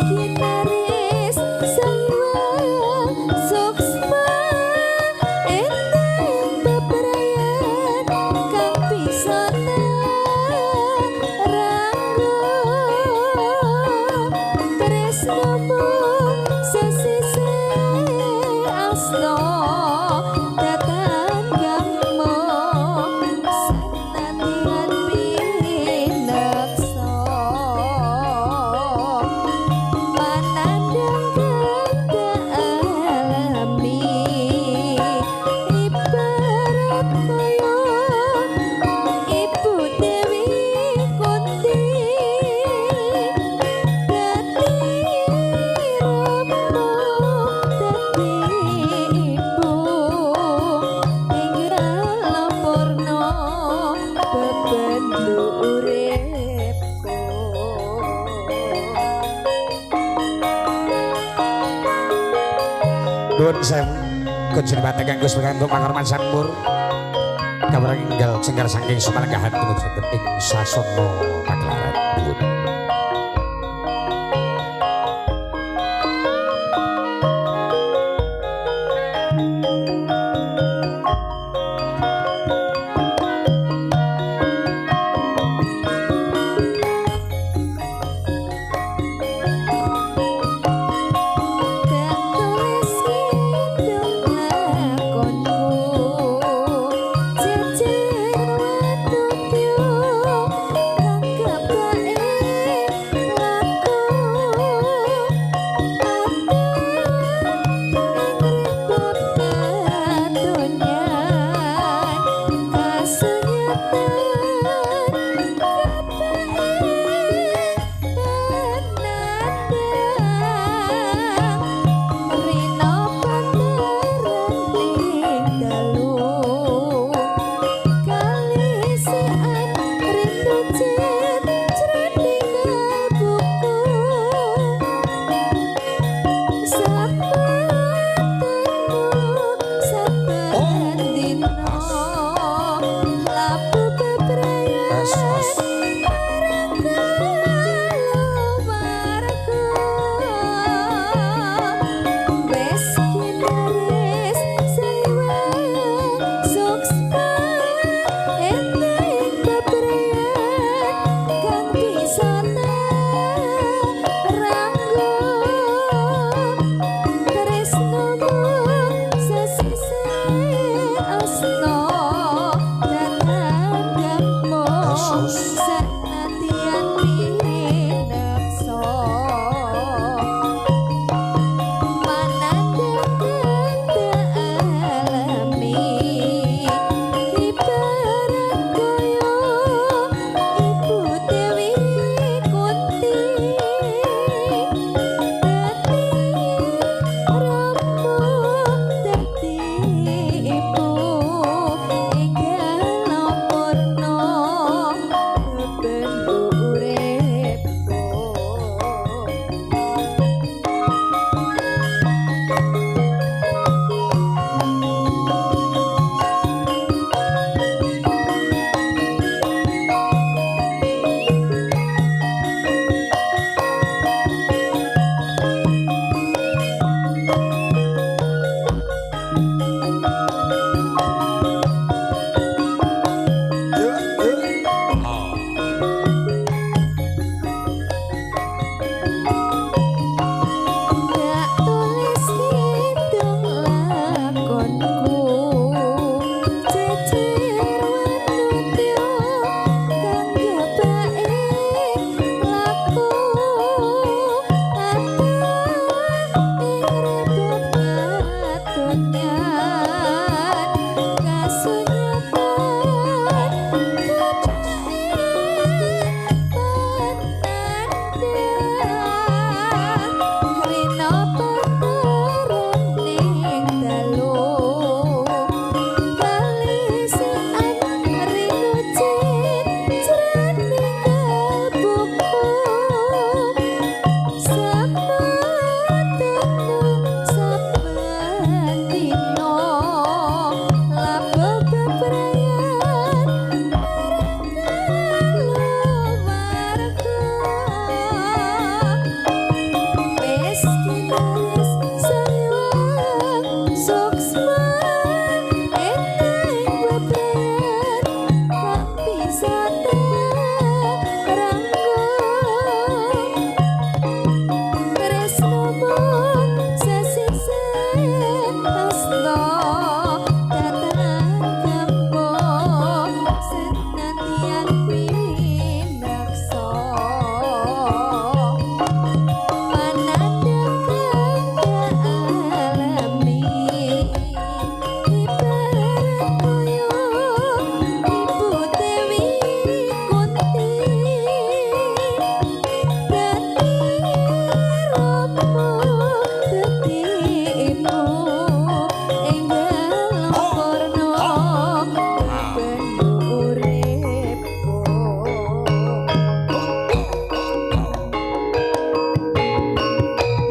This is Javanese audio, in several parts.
Kinaris saiwa suksma eneng bebrayan kang bisa tarangga tresnamu sesise asta datan gamo sanatian pineksa manandang kang alami ibarat kaya Ibu Dewi Kunti dadi rama dadi ibu tinggal purna bebendu uripku. Nuwun sewu kunjung batek kanggo sepikantuk pakarman sampur kabar enggal cengkar saking sumalenggahan tumuju ing sasana pagelaran. Nuwun. Tak tulis kidung lakonku jejer wanudya kang kebak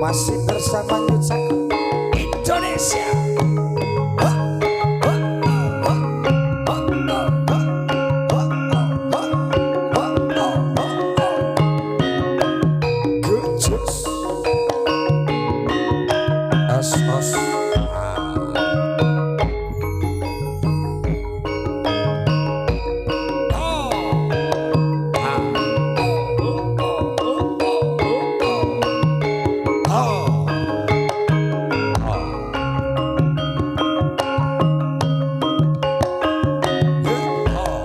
Masih bersama New Cakep Indonesia. Ha, ha, ha, ha, ha, ha, ha, ha, ha, ha, ha. Gejus. Os, os. Ah. Oh. Ah. Oh, oh, oh, oh, oh, oh. Oh. Oh. Oh. Oh.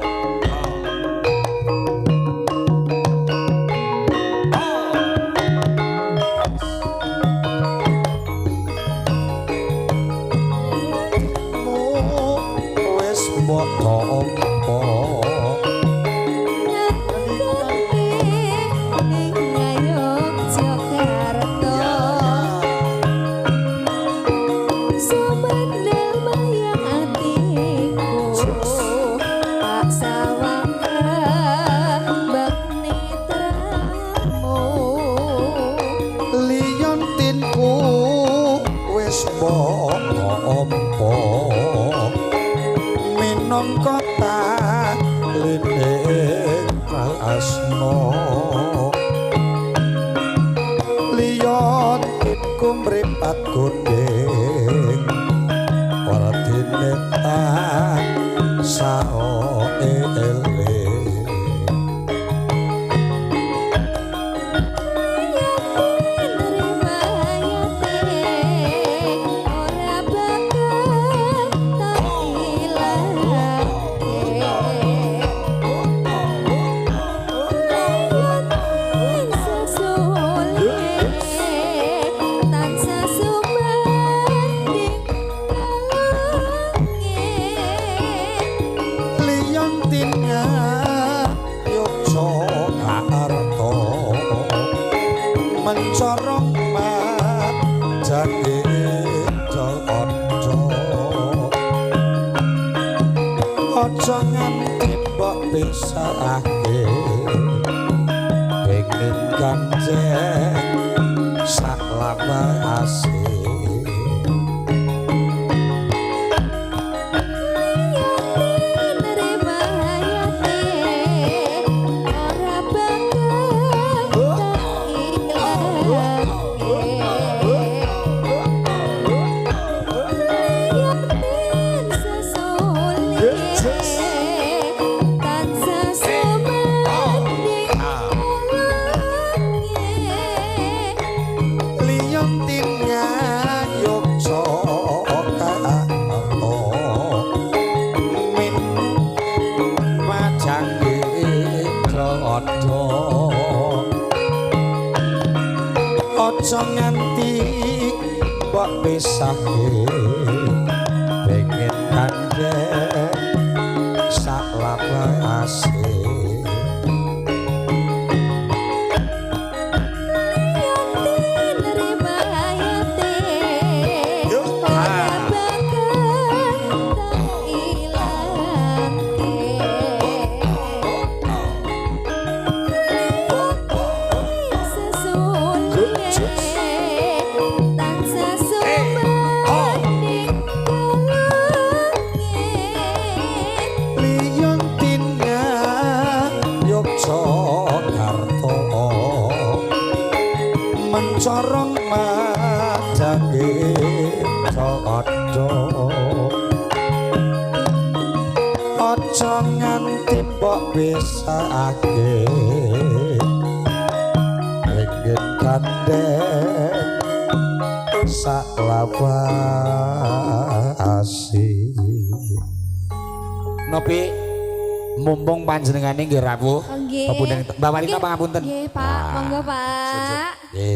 Oh. Wis mbok tampa. Ngendikane ning Ngayogyakarta, sumandel mayang atiku, tak sawang kembang netramu. Liontinku wis mbok tampa minangka taline tresna. Liontinku mripat kuning, wardine tansah eling. Yen riwayate ora bakal tak ilangke. Liyatin sesule tansah sumandhing kalunge. Liontin Yogyakarta mencorong majange aja, aja nganti mbok pisahake, pengen gandeng saklawase. Liyatin riwayate ora bakal tak ilangke. Liyatin sesule tansah sumandhing kalunge. Liontin Yogyakarta min majange aja, aja nganti mbok pisahke, pengen gandeng saklawase. Liyatin riwayate Yo. ora bakal tak ilangke. Liyatin sesule tansah sumandhing kalunge. Liontin Yogyakarta mencorong majange aja, aja nganti mbok pisahake, pengen gandeng saklawase. Nopi mumpung panjenengane nggih rawuh. Nggih. Pepundhen Mbak Wanita, pangapunten. Nggih, Pak. Monggo, Pak. Nggih.